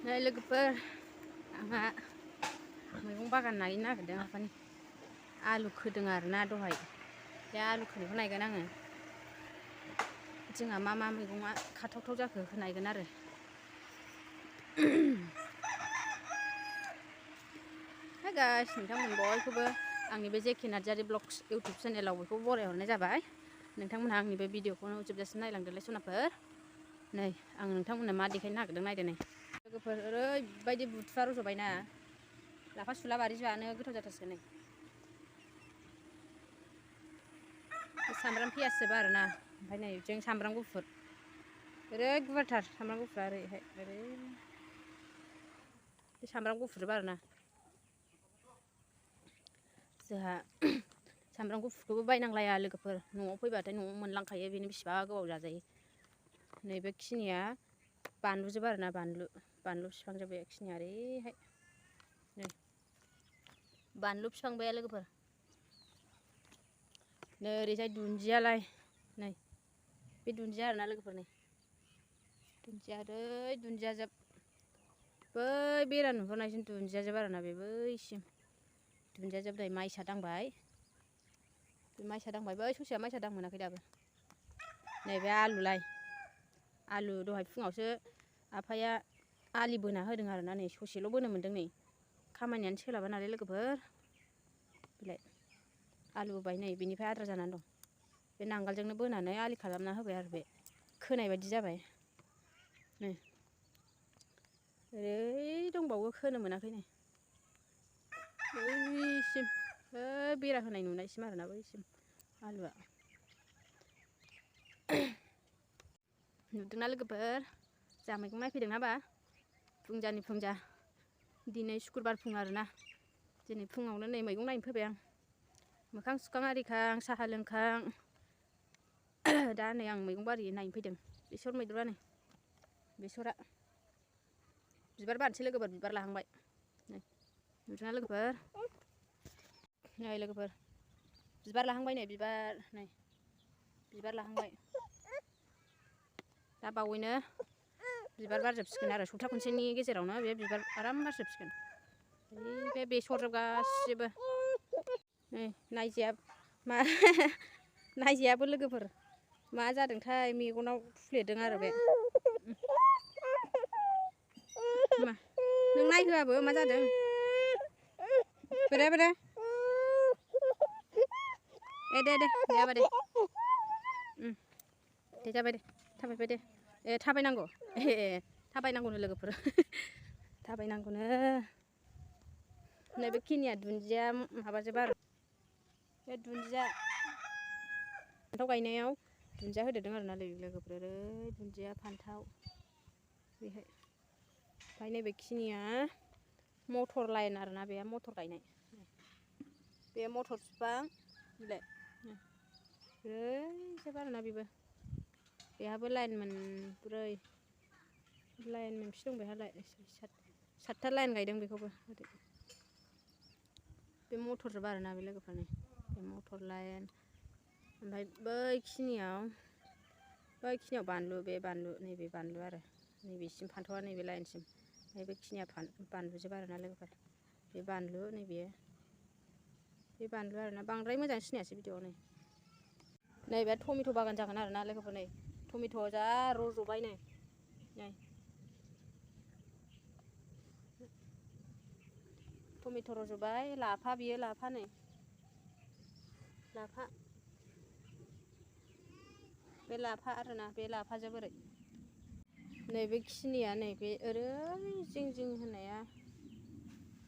Đây लोगोफोर आंहा मैगं बागान नायनो नागिरदों आफानि आलु खोदों आरोना दहाय बे आलु खोनायखौ नायगोन आङो जोंहा मा मा मैगङा खाथावथाव जाखो नायगोन आरो हाय गाइस नोंथांमोन बयखौबो आंनि बे जेके नार्जारि ब्लग्स इउटुब चेनेलाव बयखौबो बरायहरनाय जाबाय नोंथांमोनहा आंनि बे भिडिअखौनो जोबजासिम नायलांदोलाय सनाफोर नै आं नोंथांमोननो मा देखायनो नागिरदों नायदो नै लोगोफोर ओरैबायदि बुथुवा रज'बायना लाफा सुला बारि जानो गोथाव जाथारसिगोन नै सामब्राम पियासजोबो आरोना ओमफ्राय नै जों सामब्राम गुफुर ओरै गुवारथार सामब्राम गुफुरा ओरैहाय ओरै बे सामब्राम गुफुरजोबो आरोना जोंहा सामब्राम गुफुरखौबो बायनांलाया लोगोफोर न'आव फैबाथाय न'आव मोनलांखायो बेनो बेसेबा गोबाव जाजायो नैबे खिनिया बानलुजोबो आरोना बानलु बिफांजोब बे खिनिया ओरैहाय नै बानलु बिफां बे लोगोफोर नै ओरैजाय दुन्दियालाय नै बे दुन्दिया आरोना लोगोफोर नै दुन्दिया ओरै दुन्दिया जोब बै बेरा नुहुरनायसिम दुन्दिया जोब आरोना बे बैसिम दुन्दिया जोब नै माइसा दांबाय बे माइसा दांबाय बै ससेया माइसा दां मोनाखै दाबो नैबे आलुलाय आलु दहाय फुङावसो आफाया आलि बोना होदों आरोना नै ससेल' बोनो मोन्दों नै खामानियानो सोलाबा नालाय लोगोफोर बिलाय आलु बोबाय नै बेनिफ्राय आद्रा जानानै दं बे नांगोलजोंनो बोनानै आलि खालामना होबाय आरो बे खोनाय बायदि जाबाय नै ओरै दंबावो खोनो मोनाखै नै बैसिम बेरा होनाय नुनायसिम आरोना बैसिम आलुआ नुदोंना लोगोफोर जा मैगं नायफैदों ना बा फुंजानि फुंजा दिनै सुक्रुबार फुं आरोना दिनै फुङावनो नै मैगं नायनो फैबाय आं मोखां सुखां आरिखां साहा लोंखां दा नै आं मैगं बारि नायनो फैदों बेसर मैद्रुआ नै बेसरा बिबार बारनोसै लोगोफोर बिबार लाहांबाय नै नुदोंना लोगोफोर नै लोगोफोर बिबार लाहांबाय नै बिबार लाहांबाय दा बावैनो बिबार बारजोबसिगोन आरो सप्ता खनसेनि गेजेरावनो बे बिबार आराम बारजोबसिगोन बे बेसरजोब गासिबो नै नायजायाबो लोगोफोर मा जादोंथाय मेगनाव फुफ्लेदों आरो बे नों नायहोआबो मा जादों बोरै दे आबा दे दे जाबाय दे थाबायबाय दे थाबायनांगौ थाबायनांगौनो लोगोफोर थाबायनांगौनो नै बे खिनिया दुन्दिया माबाजोब आरो बे दुन्दिया फान्थाव गायनायाव दुन्दिया होदेरदों आरोना लोगोफोर ओरै दुन्दिया फान्थाव बेहाय ओमफ्राय नैबे खिनिया मटर लाइन आरोना बे मटर गायनाय बे मटर बिफां बिलाइ ओरैजोब आरोना बेबो बेहाबो लाइन मोनब्रै लाइन मोनबेसे दं बेहालाय सातथा लाइन गायदों बेखौबो बे मटर जोब आरोना बे लोगोफोरनि बे मटर लाइन ओमफ्राय बैखिनियाव बानलु बे बानलु नैबे बानलु आरो नैबेसिम फान्थावआ नैबे लाइनसिम ओमफ्राय बेखिनिया बानलुजोब आरोना लोगोफोर बे बानलु नैबे बे बानलु आरोना बांद्राय मोजां सिनायासै भिडिअआव नै बे टमेट' बागान जागोन आरोना लोगोफोर नै टमेट'आ जा रज'बाय नै टमेट' रज'बाय लाफा बियो लाफा नै लाफा बे लाफा आरोना बे लाफाजों ओरै नैबे खिनिया नैबे ओरै जिं जिं होनाया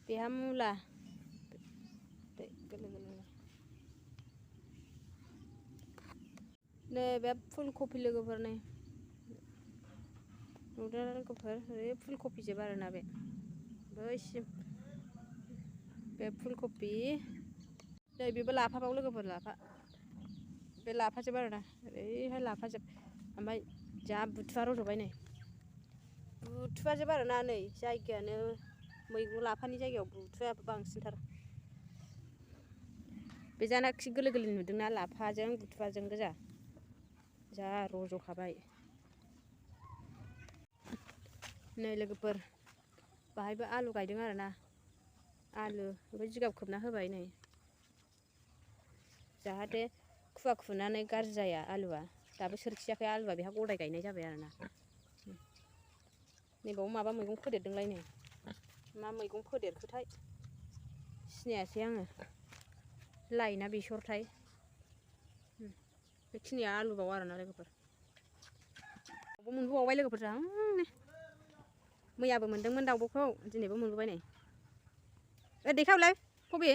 बेहा मुला गोरलै गोरलै नै बे फुलकफि लोगोफोर नै नुदों लोगोफोर ओरै फुलकफि जोब आरोना बे बैसिम बे फुलकफि नै बेबो लाफाबाव लोगोफोर लाफा बे लाफाजोब आरोना ओरैहाय लाफाजोब ओमफ्राय जा बुथुवा रज'बाय नै बुथुवाजोब आरोना नै जायगायानो मैगं लाफानि जायगायाव बुथुवायाबो बांसिनथार बे जानाखि गोरलै गोरलै नुदोंना लाफाजों बुथुवाजों गोजा जा रज'खाबाय नै लोगोफोर बाहायबो आलु गायदों आरोना आलु ओमफ्राय जिगाब खोबना होबाय नै जाहाथे खुवा खुनानै गाज्रि जाया आलुआ दाबो सोरखियाखै आलुआ बेहा गदाय गायनाय जाबाय आरोना नैबाव माबा मैगं फोदेरदोंलाय नै मा मैगं फोदेरखोथाय सिनायासै आङो लाइ ना बेसरथाय बेखिनिया आलुबाव आरोना लोगोफोर मोनबोबावबाय लोगोफोर जाहांनो मैयाबो मोनदोंमोन दाउब'खौ दिनैबो मोनबोबाय नै देखायहरलाय बबे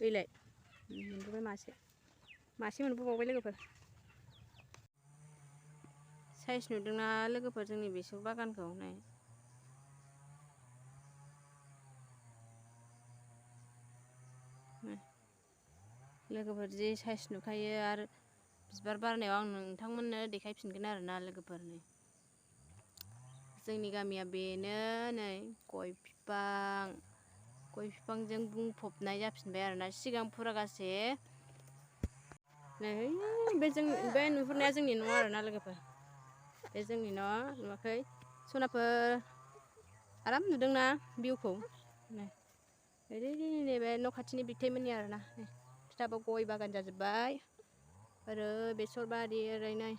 गैलाय मोनबोबाय मासे मोनबोबावबाय लोगोफोर साइज नुदोंना लोगोफोर जोंनि बेसर बागानखौ नै लोगोफोर जि साइज नुखायो आरो बिबार बारनायाव आं नोंथांमोननो देखायफिनगोन आरोना लोगोफोर नै जोंनि गामिया बेनो नै गय बिफांजों बुंफबनाय जाफिनबाय आरोना सिगां फुरागासे नै बे नुहुरनाया जोंनि न' आरोना लोगोफोर बे जोंनि न' नुवाखै सनाफोर आराम नुदोंना भिउखौ नै नैबे न' खाथिनि बिथाइमोननि आरोना बिस्राबो गय बागान जाजोब्बाय ओरै बेसर बारि ओरै नै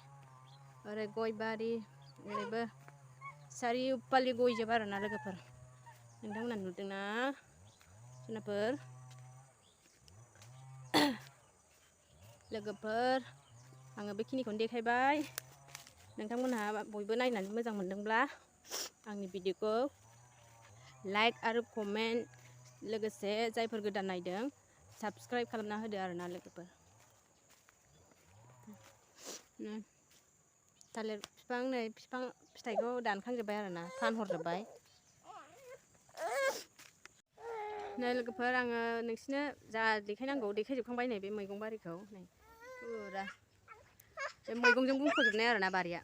ओरै गय बारि ओरैबो सारिउफाले गयजोब आरोना लोगोफोर नोंथांमोना नुदोंना सनाफोर लोगोफोर आङो बेखिनिखौनो देखायबाय नोंथांमोनहा बयबो नायनानै मोजां मोनदोंब्ला आंनि भिडिअखौ लाइक आरो कमेन्ट लोगोसे जायफोर गोदान नायदों साबस्क्राइब खालामना होदो आरोना लोगोफोर थालिर बिफां नै बिफां फिथाइखौ दानखांजोब्बाय आरोना फानहरजोब्बाय नै लोगोफोर आङो नोंसिनो जा देखायनांगौ देखायजोबखांबाय नै बे मैगं बारिखौ नै फुरा बे मैगंजों बुंफबजोबनाय आरोना बारिया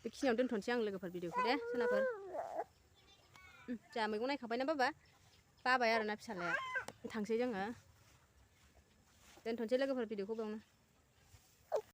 बेखिनियावनो दोनथ'नोसै आं लोगोफोर भिडिअखौ दे सोनाफोर जा मैगं नायखांबाय ना बाबाय आरोना फिसालाया थांसै जोङो दोनथ'नोसै लोगोफोर भिडिअखौ बेयावनो